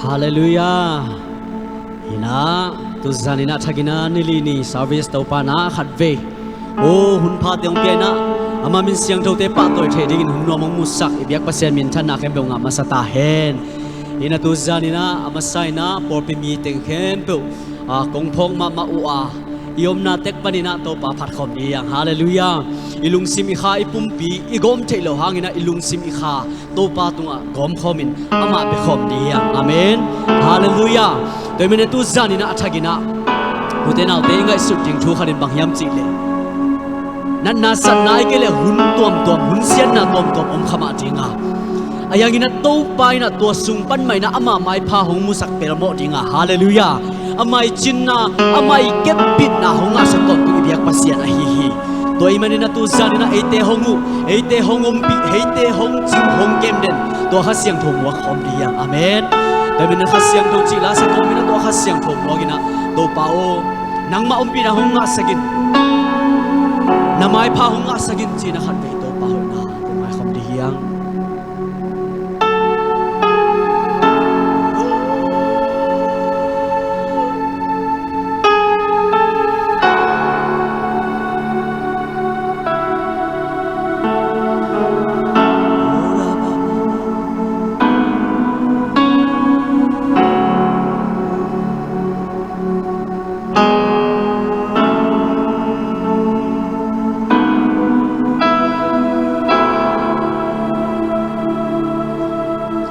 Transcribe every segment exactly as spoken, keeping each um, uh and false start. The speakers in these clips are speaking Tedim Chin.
Halleluiah. Inah tuzan inah thakin ah nili ni service Topa na khatvei, oh, hun phate hong pia inah ama min siangthote pahtawi thei dingin hun nuam hong musak i biak Pasian minthanna khempeuh ngah masa ta hen. Inah tuzan inah a masa inah pawlpi mi teng khempeuh, ah, kong phawk mahmah uh a, i omna tek panin ah Topa phat khawm ding hi hang. Halleluiah. I lungsim i kha i pumpi i gawm theih loh hangin ah i lungsim i kha Topa tungah gawm khawmin amah bia khawm ding hi hang. Amen. Halleluiah. Tua hi manin ah tuzan inah a thakin ah ute naute i ngaihsut ding thu khat in bang hiam cih leh, natna satna ahih kei leh hun tuamtuam, hun siatna tuamtuam om kha mah ding a, ahi hangin ah Topa inah tua sung pan mah inah ama maipha hong musak pelmawh ding a, halleluiah, ama i cinna, ama i kepbitna hong ngahsak tawntung i biak Pasian ahi hi. Tua ahih manin ah tuzan inah eite hong huh, eite hong ompih, eite hong cing, hong kemden, tua Kha Siangtho muak khawm ding hi hang. Amen. Tua ahih manin ah Kha Siangtho cih la sa kawmin ah tua Kha Siangtho muak inah, Topa aw, nangmah ompihna hong ngahsak in, na maipha hong ngahsak in ci-in ah khatvei Topa hoihna kong ngai khawm ding hi hang.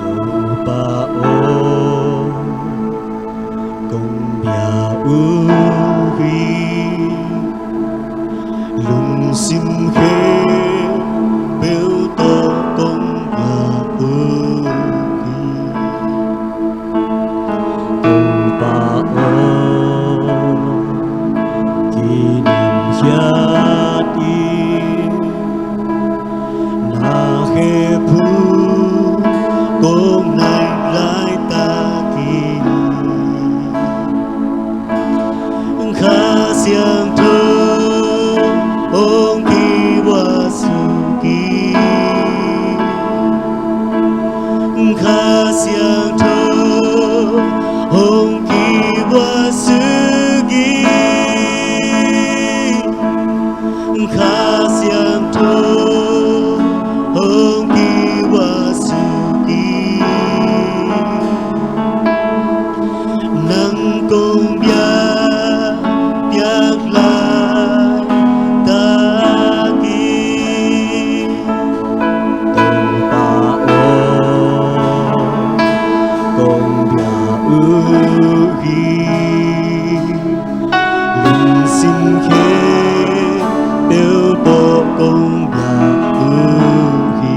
Topa aw, kong bia uh hi. Lungsim khempeuh tawh kong bia uh hi. Topa aw, kiniamkhiat in, na khephung kong nai laitak in, Kha Siangtho hong kivuah suk in, Kha Siangtho hong kivuah suk in, Kha Siangtho hong kivuah suk in, nang kong biak piak laitak in, Topa aw, kong bia uh hi. Lungsim khempeuh tawh kong bia uh hi.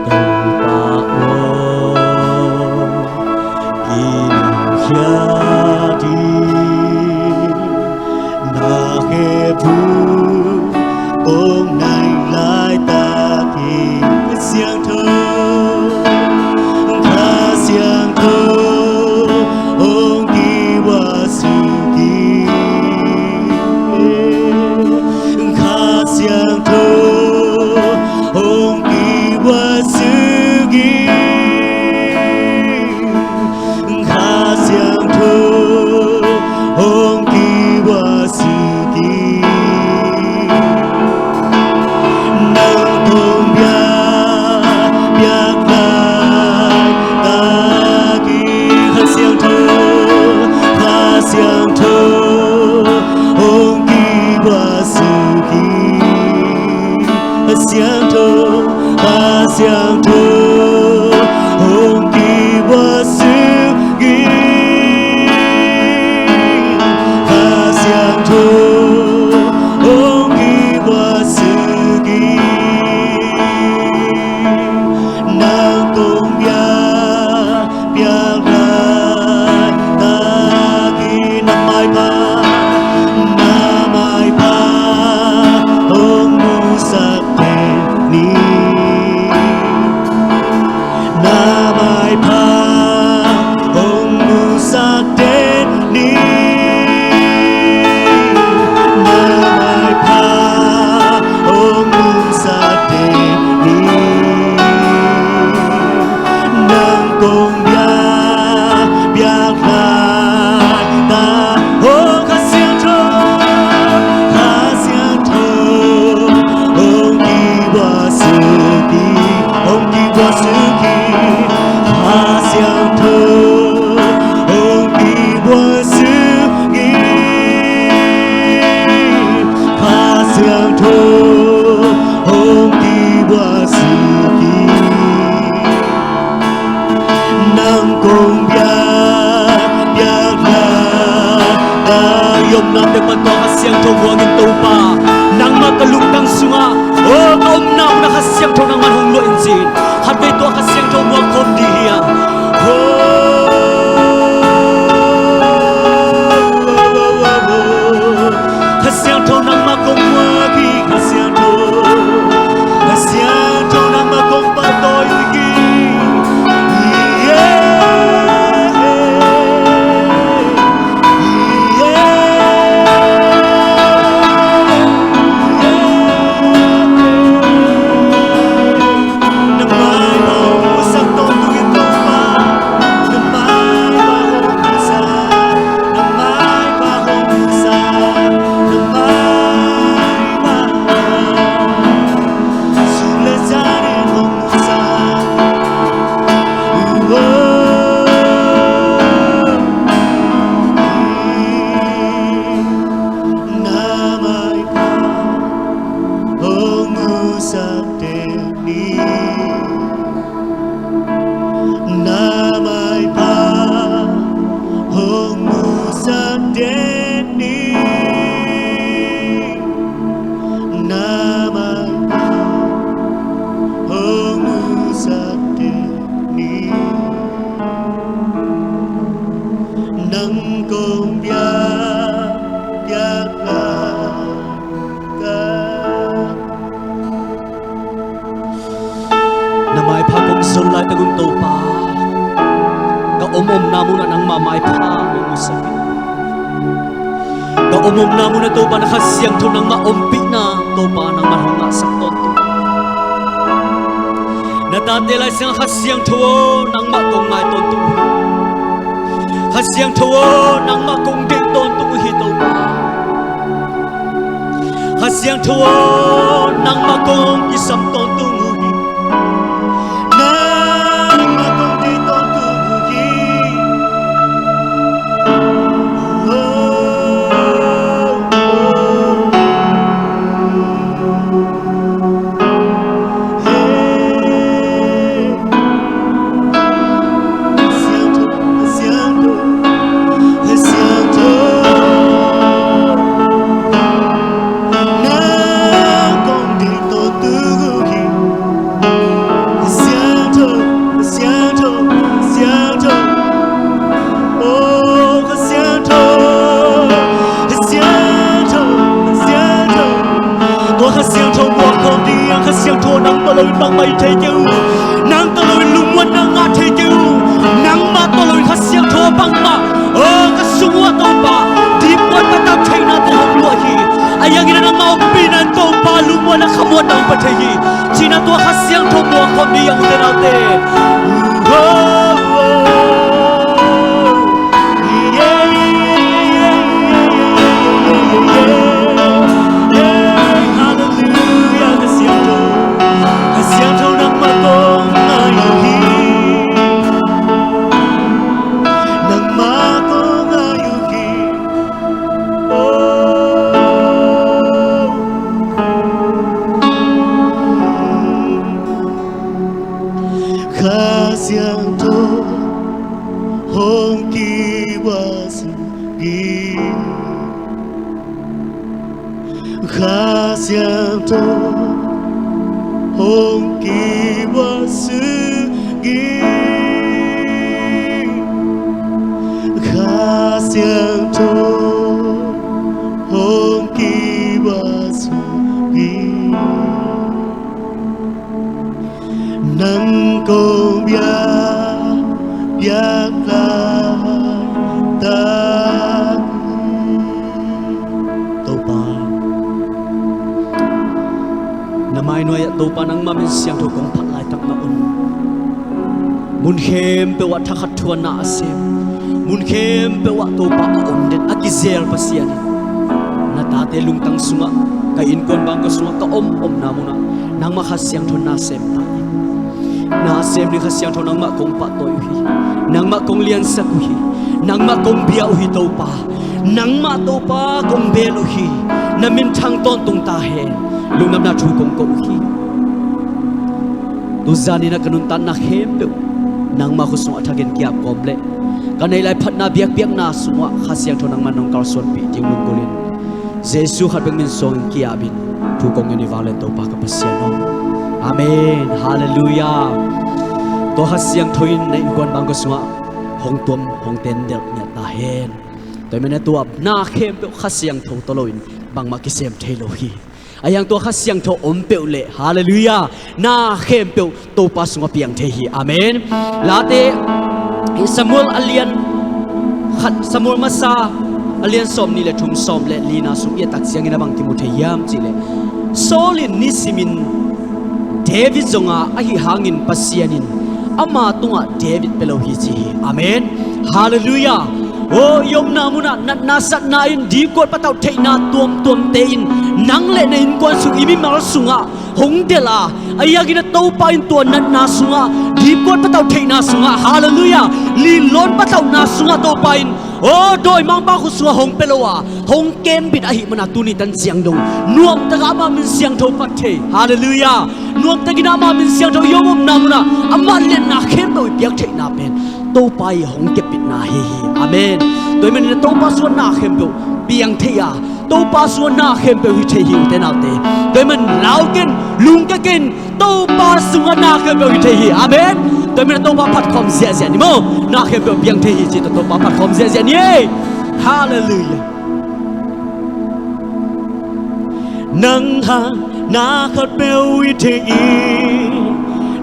Topa aw, kiniamkhiat in, na khephung kong nai laitak in, Kha Siangtho, Kha Siangtho hong kivuah suk in, Nate pan tua Kha Siangtho muang in Topa, nangmah ka lungtang sungah, o, ka omna munah Kha Siangtho nangman hong luah in ci-in, khatvei tua Kha Siangtho muang khawm dih hi a. O, Kha Siangtho nangmah kong muang hi, Kha Siangtho, Kha Siangtho nangmah kong pahtawi hi. Yeah. Na maipha hong musak den ni. Na maipha hong musak den ni. Na maipha hong musak den ni. Nang kong biak, biak lai ka. Na maipha kong zon laitak un Topa, ka om omna munah nangmah maipha hong musak in. Ka om omna munah Topa na Kha Siangtho nangmah ompihna Topa nangmah hong ngahsak tawntung. Na tate Lai Siangtho, Kha Siangtho aw, nangmah kong ngai tawntung uh hi. Kha Siangtho aw, nangmah kong deih tawntung uh hi Topa. Kha Siangtho aw, nangmah kong kisam tawntung uh hi. Nangmah kong deih tawntung uh hi. Oh, oh, oh. Tua Kha Siangtho muang khawm ding, Kha Siangtho nang tawh loin bangmah hi thei kei uh. Nang tawh loin lungmuanna ngah thei kei uh. Nangmah tawh loin Kha Siangtho bangmah, o, ka sung uah Topa, dipkuan taktak theihnate hong luah hi. A yangin a nangmah ompihna in Topa lungmuanna khamuanna hong pia thei hi. Cihna tua Kha Siangtho muang khawm ding, a ute naute. Kha Siangtho hong kibuak suk in. Kha Siangtho hong kibuak suk in. Kha Siangtho hong kibuak suk in. Nang kong biak, biak laitak. Topa, na mai nuai-ah Topa nangmah min siangtho kong phat laitak na om. Mun khempeuh ah thakhat thu-a na a sem, mun khempeuh ah Topa a om den a kizel Pasian in, na tate lungtang sungah, ka innkuan bangkua sungah, ka om omna munah nangmah Kha Siangtho na sem ta in. Na sem ding Kha Siangtho nangmah kong pahtawi uh hi. Nangmah kong liansak uh hi. Nangmah kong bia uh hi Topa. Nangmah Topa kong bel uh hi. Na minthang tawntung ta hen. Lungdamna thu kong ko uh hi. Tuzan in a ka nuntakna khempeuh nangmah khut sungah thagen ki-ap kawm leh Ka neih lai phatna biakpiakna sungah Kha Siangtho nangman nong kalsuanpih ding lunggulhin, Jesu khat bek min suangin ki-apin thu kong ngen hi. Vanglian Topa ka Pasian aw. Amen. Halleluiah. Tua Kha Siangtho in na innkuan bangkua sungah hong tuam, hong tendelh ngiat ta hen. Tua ahih manin tua na khempeuh Kha Siangtho tawh loin bangmah kisem thei lo hi. Ahi hang tua Kha Siangtho om peuh leh, halleluiah, na khempeuh Topa sungah piang thei hi. Amen. Late Samuel a lian khat, Samuel masa a lian sawmnih le thum, sawm le lina sung i et tak ciangin a bang kimu thei hiam cih leh, Saul in nisimin David zong a, ahih hangin Pasian in ama tungah David pia lo hi ci hi. Amen. Halleluiah. Aw, i omna munah natna satna in dipkuat patauh theihna tuamtuamte in nang le na innkuan sung, i mimal sungah hong delh a, ahi hangin a Topa in tua natna sungah, dipkuat patauh theihna sungah, halleluiah, linlawn patauhna sungah Topa in, aw, dawimangpa khut sungah hong pia lo a, hong kembit ahih manin tuni tan ciang dong nuamtakin ama min siangtho phat thei. Halleluiah. Nuamtakin ama min siangtho i om omna munah amah liatna khempeuh i piak theihna pen Topa i hong kembitna hi hi. Amen. Tua ahih manin Topa sungah na khempeuh piang thei a, Topa sungah na khempeuh hi thei hi, ute naute. Tua ahih manin lau ken, lungkia ken, Topa sungah na khempeuh hi thei hi. Amen. Tua ahih manin Topa phat khawm ziahziah ni maw. Na khempeuh piang thei hi ci-in Topa phat khawm ziahziah ni ei. Halleluiah. Nang hang na khatpeuh hi thei hi.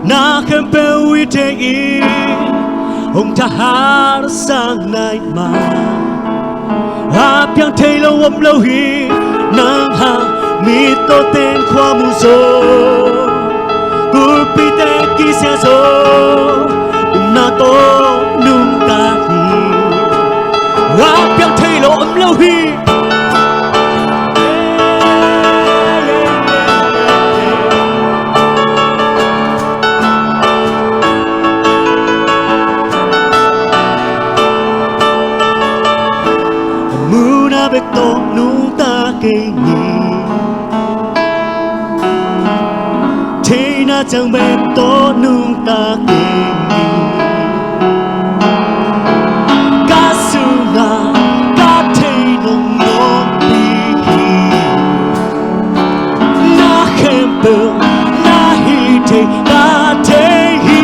Na khempeuh hi thei hi. Hong thahatsak nai mah. A piang thei lo om lo hi. Nang hang mittawte in khua mu zaw, kulpite in kisia zaw, upna tawh nungta hi. A piang thei lo om lo hi. A muna bek tawh nungta kei ni. Theihna ciang bek tawh nungta kei ni. Ka sungah ka thei nong nuampi hi. Na khempeuh na hih thei ka thei hi.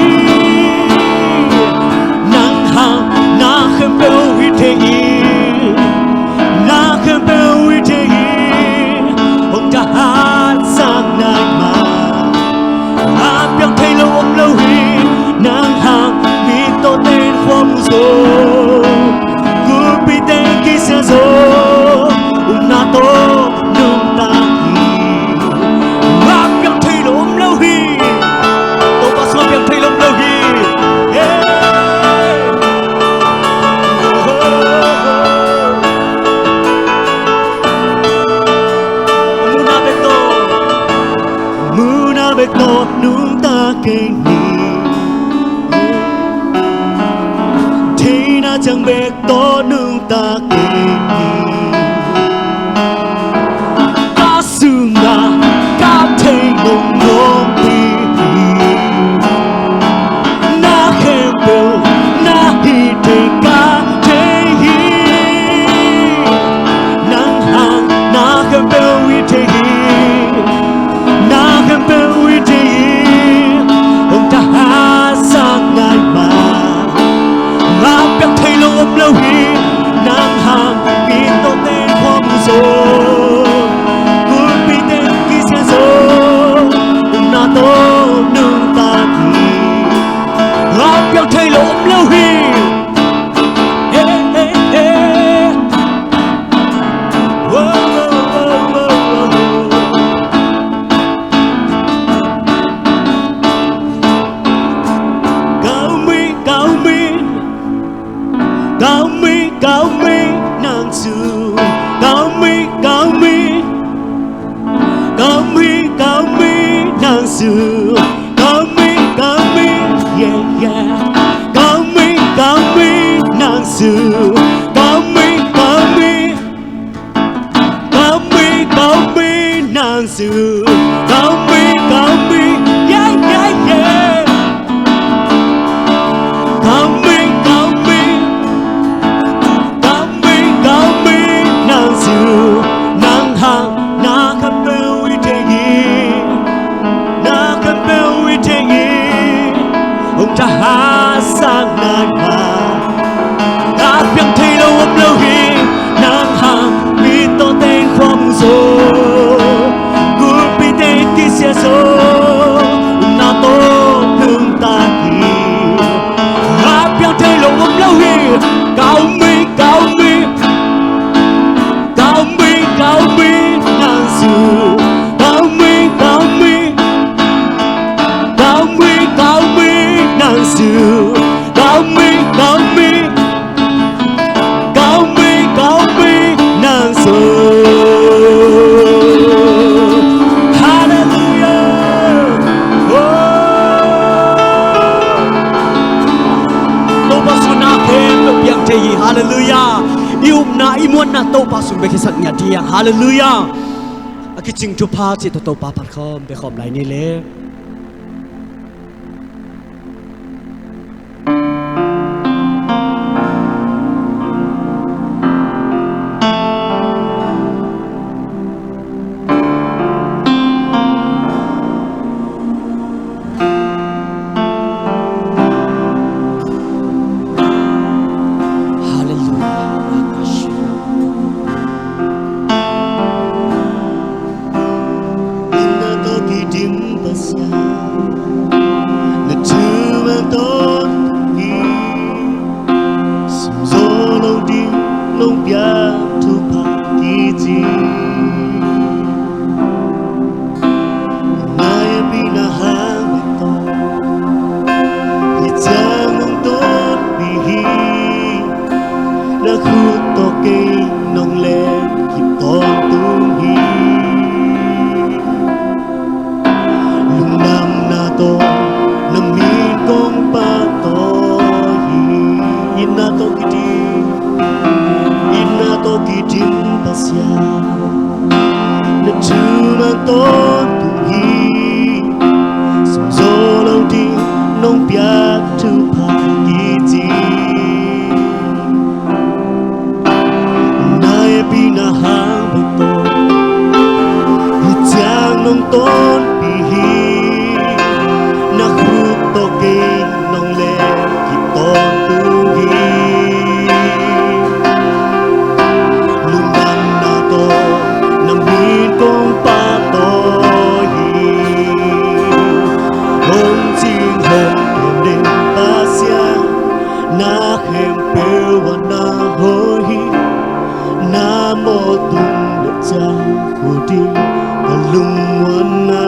Nang hang na khempeuh hi thei hi. Na khempeuh hi thei hi. Hong thahatsak nai mah. A piang thei lo om lo hi. Nang hang mittawte in khua mu zaw, kulpite in kisia zaw, upna tawh nungta hi. A piang thei lo om lo hi. Topa sungah piang thei lo om lo hi. Hey. A muna bek tawh, a muna bek tawh nungta kei ni. Theihna ciang bek tawh nungta kei ni. Ka sungah ka thei nong nuampi hi. Na khempeuh na hih thei ka thei hi. Nang hang na khempeuh hi thei hi. Na khempeuh hi thei hi. Hong thahatsak nai mah. A piang thei lo om lo hi. Nang hang mittawte in khua mu zaw, kulpite in kisia zaw, upna tawh nungta hi. A piang thei lo om lo hi. Hey, hey, hey. Whoa, whoa, whoa, whoa, whoa. Ka um hi, ka um hi. Ka um hi, ka um hi, nang zui. Ka um hi, ka um hi. Ka um hi, ka um hi, nang zui. Ka um hi, ka um hi, yeah, yeah. Ka um hi, ka um hi, nang zui. Ka um hi, ka um hi. Ka um hi, ka um hi, nang zui. Ka um hi, ka um hi, yeah, yeah, yeah. Ka um hi, ka um hi, Topa sung bek hi sak ngiat ding. Halleluiah. A kicing thupha cih tawh Topa phat khawm bia khawm lai ni le. Halleluiah. Inn ah tawh kidim Pasian, na thu mang tawntung hi. Sumzaw lo ding nong piak thupha kici. Na hehpihna hang bek tawh hih ciang nong tonpih hi. Na khut tawh kei nong len khit tawntung hi. Lungdamna tawh na min kong pahtawi hi. Inn ah tawh kidim, inn ah tawh kidim Pasian, na thu mang tawntung hi. Sumzaw lo ding nong piak thupha kici. Na hehpihna hang bek tawh hih ciang nong tonpih hi. Na khut tawh kei nong len khit tawntung hi. Lungdamna tawh na min kong pahtawi hi. Hong cing hong kem den Pasian, na khempeuh ah na hoih hi. Na mawh tung le ciang khut in ka lungmuanna.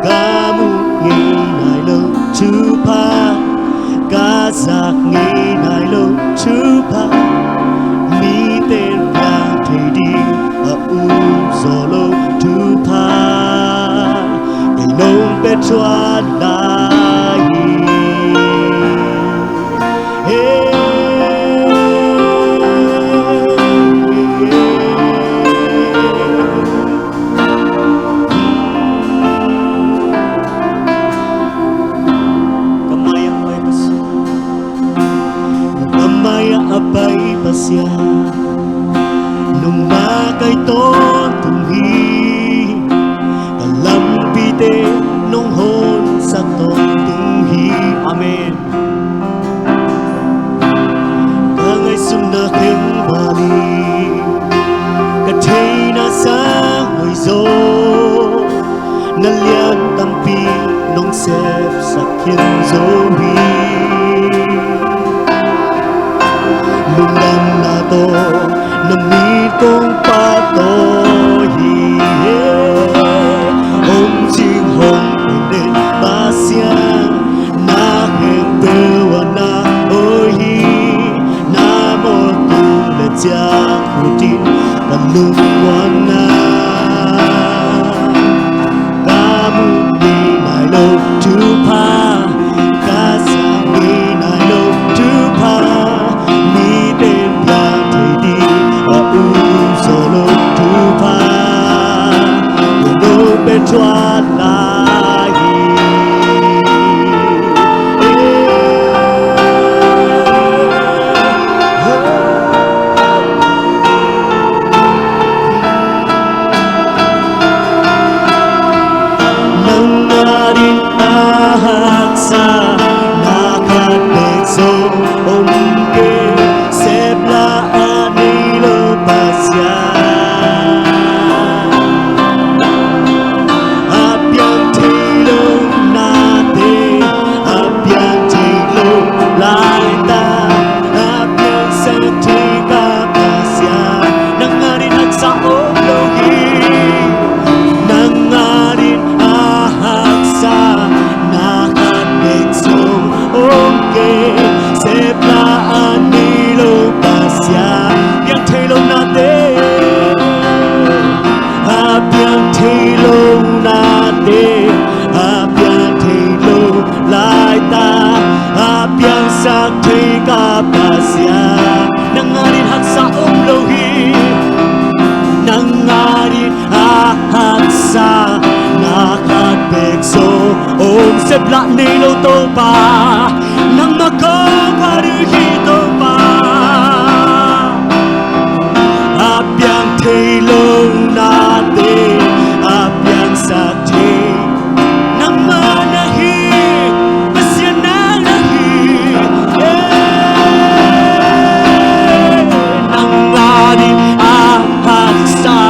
Ka muh ngei nai lo thupha, ka zak ngei nai lo thupha, mite'n piang thei ding a um zaw lo thupha, kei nong pia thuah lai hi. Hey. Ka mai-ah a pai Pasian, ka mai-ah a pai Pasian, nong makaih tawntung hi. Ka lampite nong honsak tawntung hi. Amen. Ka ngaihsutna kheng bali, ka theihna sang hoih zaw, na lian tampi nong sepsak khin zo hi. Lungdamna tawh na min kong pahtawi hi. Hong cing hong kem den Pasian, na khempeuh ah na hoih hi. Na mawh tung le ciang khut in ka lungmuanna. Ka muh ngei nai lo thupha, ka zak ngei nai lo thupha, mite'n piang thei ding a um zaw lo thupha, kei nong pia thuah lai hi. Nang adingin a haksa na khat bek zong om kei, sepna a nei lo Pasian. A Dah nei lo Topa, nangmah ko pha ding hi Topa. A piang thei lo nate a piangsak thei nangmah na hi, Pasian nang na hi. Eh, nang a ding a haksa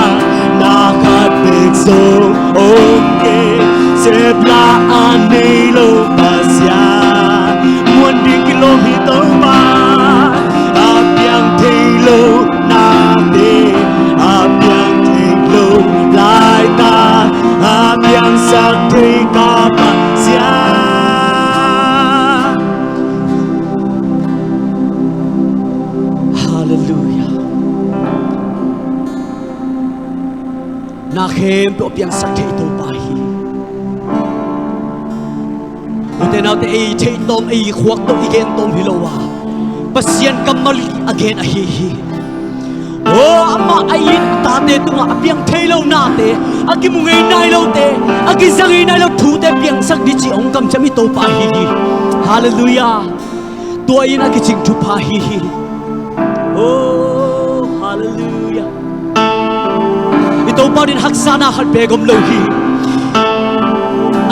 na khat bek zong om kei. Sepla a nei lo Pasian, muan ding kilawm hi Topa. A piang thei lo nate a piang thei lo laitak a piangsak thei ka Pasian. Halleluiah. Na khempeuh a piangsak thei Topa hi. Ute naute, ei theih tawm, ei khuak tawh i gen tawm hi lo a, Pasian kammal a gen ahi hi. Aw, amah a it tate tungah a piang thei lo nate, a kimu ngei nai lote, a kiza ngei nai lo thute piangsak ding ci hong kamciam i Topa ahi hi. Halleluiah. Tua in a kicing thupha ahi hi. Oh, halleluiah. I Topa ding haksatna khat bek om lo hi.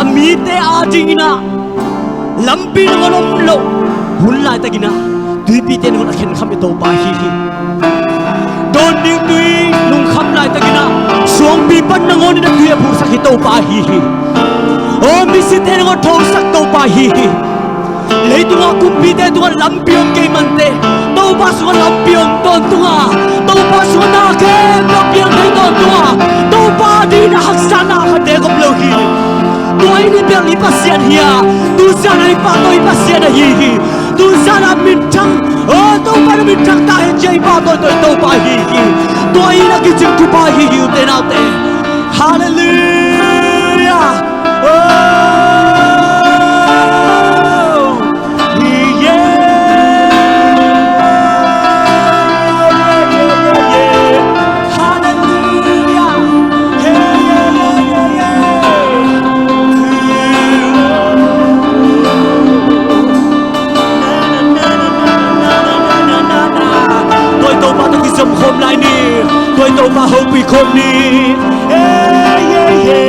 A mite a dingin ah lampi nangawn om lo hun laitakin ah tuipite nangawn a khenkham i Topa ahi hi. Dawn ding tui nungkham laitakin ah suangpi pan nangawn in a tui a phuksak hi Topa ahi hi. Oh, misite nangawn thosak Topa ahi hi. Leitungah kumpite tungah lampi om kei mante, Topa sungah lampi om tawntung a, Topa sungah na khempeuh piang thei tawntung a, Topa dingin a haksatna khat bek om lo hi. Tua in i biak i Pasian hi a, tuzan a i pahtawi i Pasian ahi hi. Tuzan a minthang, oh, Topa na minthang ta hen ci a i pahtawi tawi Topa ahi hi. Tua in a kicing thupha ahi hi, ute naute. Halleluiah. Oh, yeah. Halleluiah. Hey, yeah, yeah, yeah, yeah. Tua i Topa tawh kizom khawm lai ni. Tua i Topa hopih khawm ni. Hey, yeah, yeah.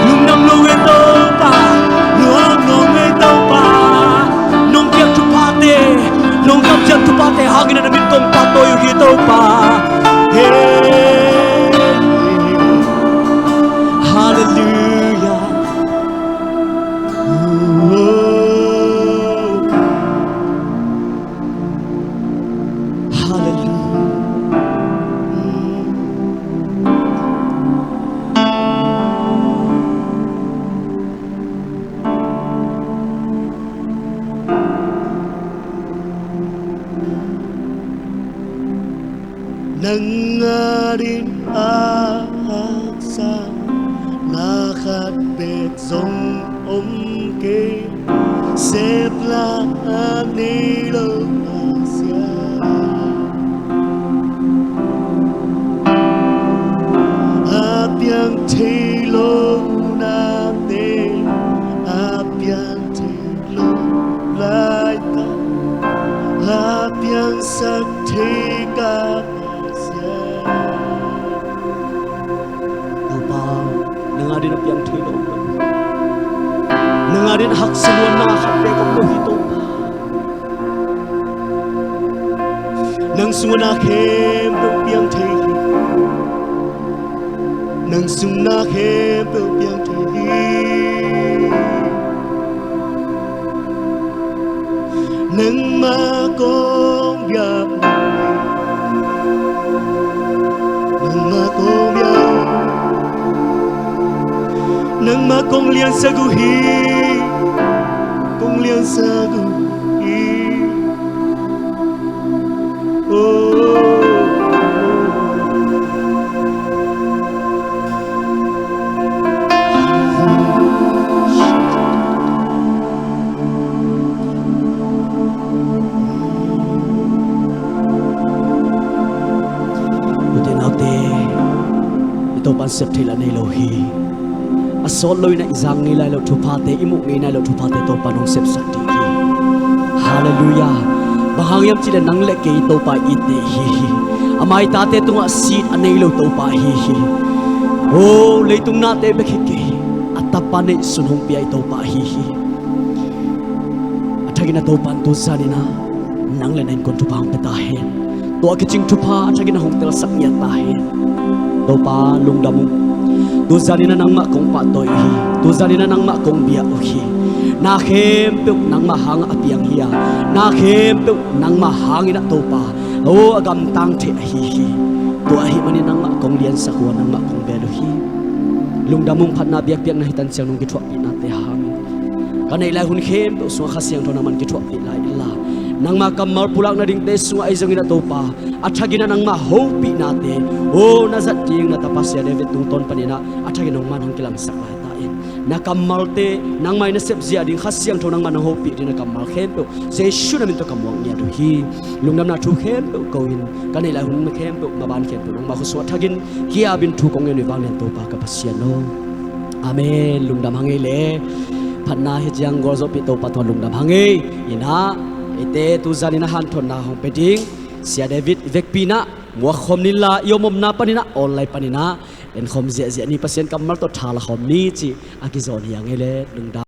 Lungdam lo ei Topa, lungdam lo ei Topa. Nong piak thuphate, nong kamciam thuphate hangin a na min kong pahtawi uh hi Topa. Hey. Halleluiah. Halleluiah. Nang a ding a haksa na khat bek zong om kei, sepla a nei lo Pasian. A piang thei lo nate a piang thei lo laitak a piangsak thei ka Pasian. Topa, nang a ding a piang thei lo, nang a ding a haksa luanna khat bek om lo hi Topa. Nang sungah na khempeuh piang thei hi. Nang sungah na khempeuh piang thei hi. Nangmah kong biak, nangmah kong biak, nangmah kong liansak uh hi, kong liansak uh hi. Ute naute, i Topa Sep theih lah nei lo hi. A sawt lo in ah i zang ngei lai lo thuphate, i muh ngei nai lo thuphate Topa nong sepsak ding hi. Halleluiah. Bang hang hiam cih leh nang le kei Topa i te hi hi. A maitate tungah seat a nei lo Topa hi hi. O, leitung nate bek hi kei, a tapa neihsun hong pia i Topa hi hi. A thakin a Topa in tu zanin ah nang le na innkuan thupha hong pia ta hen. Tua kicing thupha a thakin a hong telsak ngiat ta hen. Topa lungdam ung. Tu zanin ah nangmah kong pahtawi uh hi. Tu zanin ah nangmah kong bia uh hi. Na khempeuh nangmah hangah a piang hi a, na khempeuh nangmah hangin ah Topa, o, a gamtang thei ahi hi. Tua ahih manin nangmah kong liansak uh a, nangmah kong bel uh hi. Lungdam ung. Phatna, biakpiakna, hi tan ciang nong kithuahpihnate hangin ka neih lai hun khempeuh sungah Kha Siangtho nangman kithuahpih lai inla, nangma kammal pulak nadingte sungah ahi zongin ah Topa, a thakin ah nangma hopihnate, o, na zat ding na tapa Sia David tungtawn panin ah a thakin nangman hong kilangsak lai ta in. Na kammalte, nangmah in na sepzia ding, Kha Siangtho nangman hong hopih ding na kammal khempeuh Jesu na min tawh ka muak ngiat uh hi. Lungdamna thu khempeuh ko in, ka neih lai hun khempeuh, maban khempeuh nangma khuasung a thakin ki-ap in thu kong ngen uh hi, vanglian Topa ka Pasian aw. Amen. Lungdam hang ei le. Phatna, hi ciang gualzawhpih Topa tungah lungdam hang ei. In ah eite tu zanin ah hanthotna hong pia ding Sia David i vekpi in ah muak khawm ni inla, i om omna panin ah, online panin ah en khawm ziahziah ni, Pasian kammal tawh tha la khawm ni cih a kizawn hi hang ei le. Lungdam.